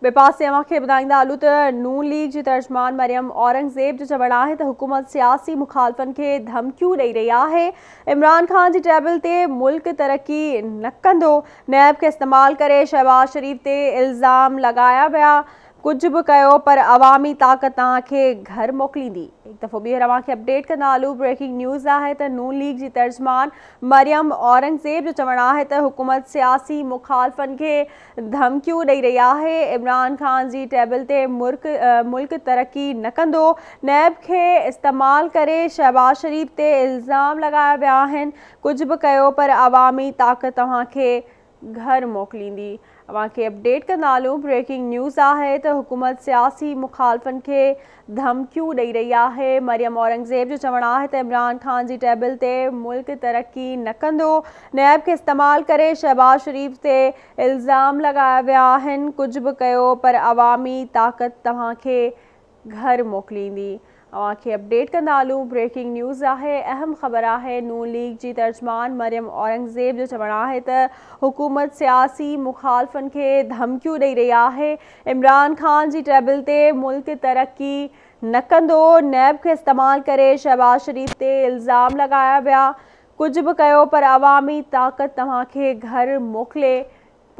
ٻئي پاسي اوهان کي ٻڌائيندا هلون ته نون ليگ جي ترجمان مريم اورنگزيب جو چوڻ آهي ته حڪومت سياسي مخالفن کي ڌمڪيون ڏئي رهي آهي، عمران خان جي ٽيبل تي ملڪ ترقي نه ڪندو، نيب کي استعمال ڪري شهباز شريف تي الزام لڳايا ويا، ڪجهه به ڪيو پر عوامي طاقت توهان کي گهر موڪليندي. هڪ دفعو ٻيهر اوهان کي اپڊيٽ ڪندا هلون بريڪنگ نيوز آهي ته نون ليگ جي ترجمان مريم اورنگزيب جو چوڻ آهي ته حڪومت سياسي مخالفن کي ڌمڪيون ڏئي رهي آهي، عمران خان جي ٽيبل تي ملڪ ترقي نه ڪندو، نيب کي استعمال ڪري شهباز شريف تي الزام لڳايا ويا آهن، ڪجهه به ڪيو پر عوامي طاقت توهان کي گهر موڪليندي. اوهان کي اپڊيٽ ڪندا هلون بريڪنگ نيوز آهي ته حڪومت سياسي مخالفن کي ڌمڪيون ڏئي رهي آهي، مريم اورنگزيب جو چوڻ آهي ته عمران خان جي ٽيبل تي ملڪ ترقي نه ڪندو، نيب کي استعمال ڪري شهباز شريف تي الزام لڳايا ويا آهن، ڪجهه به ڪيو پر عوامي طاقت توهان کي گهر موڪليندي. اوهان کي اپڊيٽ ڪندا هلون بريڪنگ نيوز آهي اهم خبر آهي نون ليگ جي ترجمان مريم اورنگزيب جو چوڻ آهي ته حڪومت سياسي مخالفن کي ڌمڪيون ڏئي رهي آهي عمران خان جي ٽيبل تي ملڪ ترقي نه ڪندو نيب کي استعمال ڪري شهباز شريف تي الزام لڳايا ويا ڪجهه به ڪيو پر عوامي طاقت توهان کي گهر موڪلي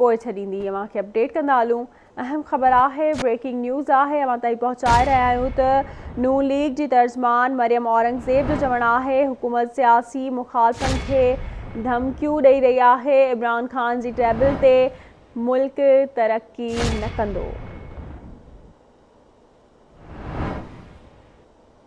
پوء ڇڏيندي. اوهان کي اپڊيٽ ڪندا هلون اهم خبر آهي بريڪنگ نيوز آهي اوهان تائين پهچائي رهيا آهيون ته نون ليگ جي ترجمان مريم اورنگزيب جو چوڻ آهي حڪومت سياسي مخالفن کي ڌمڪيون ڏئي رهي آهي عمران خان جي ٽيبل تي ملڪ ترقي نه ڪندو.